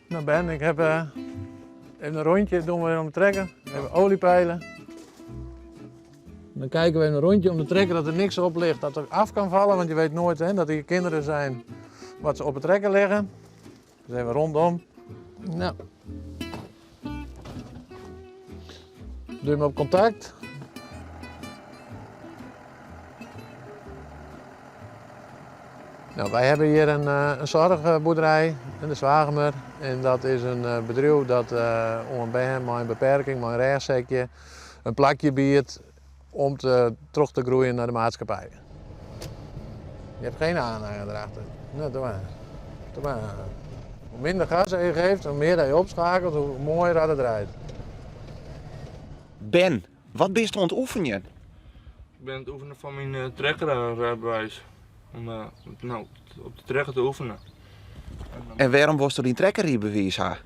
Nou Ben, ik heb even een rondje, doen we om de trekker. Even olie peilen. Dan kijken we even een rondje om de trekker dat er niks op ligt dat er af kan vallen. Want je weet nooit hè, dat er kinderen zijn wat ze op de trekker leggen. Dus even rondom. Nou. Doe hem op contact. Nou, wij hebben hier een, eh, een zorgboerderij in de Zwagemer. En dat is een eh, bedrijf dat uh, om een met een beperking, met een rugzakje, een plakje biedt om te, terug te groeien naar de maatschappij. Je hebt geen aanhanger erachter. Nou, doe maar. Doe maar. Hoe minder gas je geeft, hoe meer dat je opschakelt, hoe mooier dat het rijdt. Ben, wat bist oan it oefenjen? Ik ben aan het oefenen van mijn uh, trekkerrijbewijs. Om uh, nou, op de trekker te oefenen. En waarom was er die trekkerrijbewijs ha?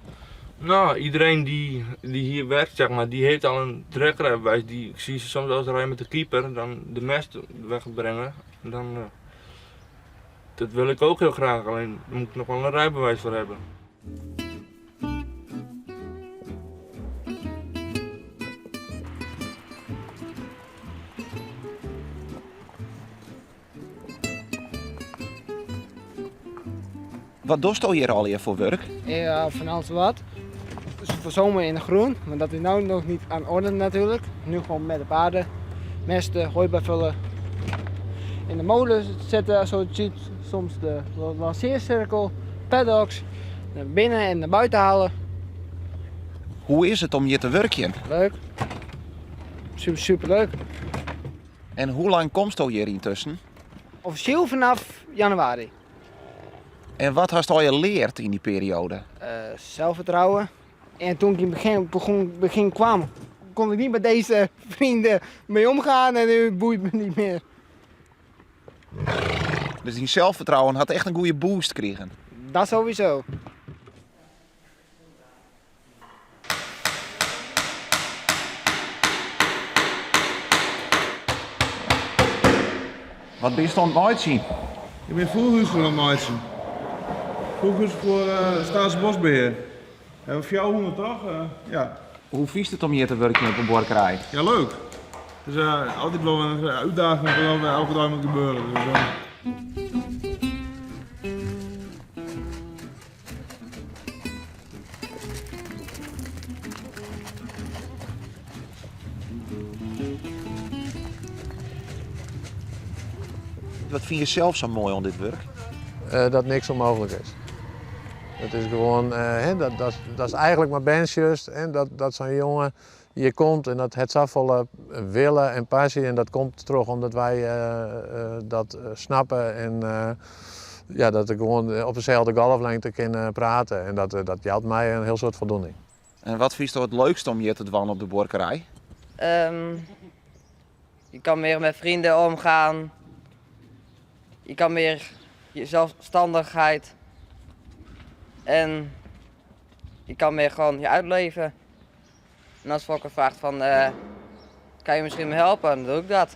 Nou, iedereen die, die hier werkt, zeg maar, die heeft al een trekkerrijbewijs. Die, ik zie ze soms wel eens rijden met de keeper, dan de mest wegbrengen. En dan, uh, dat wil ik ook heel graag, alleen daar moet ik nog wel een rijbewijs voor hebben. Wat dochsto hjir allegear foar wurk? Ja, van alles wat. Dus voor zomer in de groen, maar dat is nu nog niet aan orde natuurlijk. Nu gewoon met de paarden, mesten, hooi bijvullen. In de molen zetten, zoals je ziet, soms de lanceercirkel, paddocks, naar binnen en naar buiten halen. Hoe is it om hjir te wurkjen? Leuk. Super, super leuk. En hoe lang komsto hjir yntusken? Officieel vanaf januari. En wat hast allegear leard yn dy perioade? Uh, zelfvertrouwen. En toen ik in het begin, begon, begin kwam, kon ik niet met deze vrienden mee omgaan en nu boeit me niet meer. Dus dyn zelfvertrouwen hat echt in goede boost krigen? Dat sowieso. Wat bist oan it meitsjen? Ik bin foechhuzen oan it meitsjen. Foechhuzen foar uh, Staatsbosbeheer. Hebben we 400 toch? Uh, ja. Hoe fynst it om hjir te wurkjen op in buorkerij? Ja, leuk. Het is uh, altyd wol in útdaging wat der elke dei moat gebeure. Dus, uh... Wat fyn je sels sa moai oan dit wurk? Uh, dat niks ûnmooglik is. Het is gewoan, uh, dat, dat, dat is eigenlijk mar bern en dat, dat sa'n jonge hjir komt en dat hat safolle wille en passy en dat komt troch omdat wy uh, dat snappe en ja, dat ik gewoan op deselde golflengte kin prate en dat, dat jout my in hiel soad foldoening. En wat fynsto it leukste om hjir te dwaan op de buorkerij? Um, je kan meer met vrienden omgaan. Je kan meer je zelfstandigheid. En je kan meer gewoon je uitleven. En als Fokker vraagt van, uh, kan je misschien me helpen, dan doe ik dat.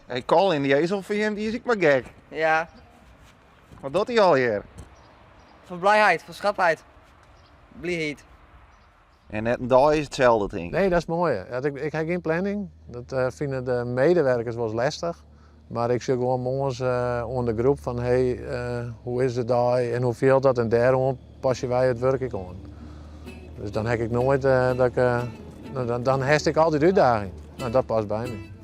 Hey Colin, dy ezel fan jim, dy is ek mar gek. Ja. Wat docht hy allegear? Fan blijheid, fan schatheid. Blijheid. En net in dei is itselde, tink Nee, dat is moai. Ik, ik ha gjin planning. Dat uh, fine de medewerkers wolris lestich. Mar ik sjoch gewoan moarns uh, oan de groep fan hey, uh, hoe is de dei en hoe fielt dat en dêroan pasje wy it wurk ek oan. Dus dan ha ik noait dat ik, dan, dan hast ik altyd útdaging. Nou, dat past by my.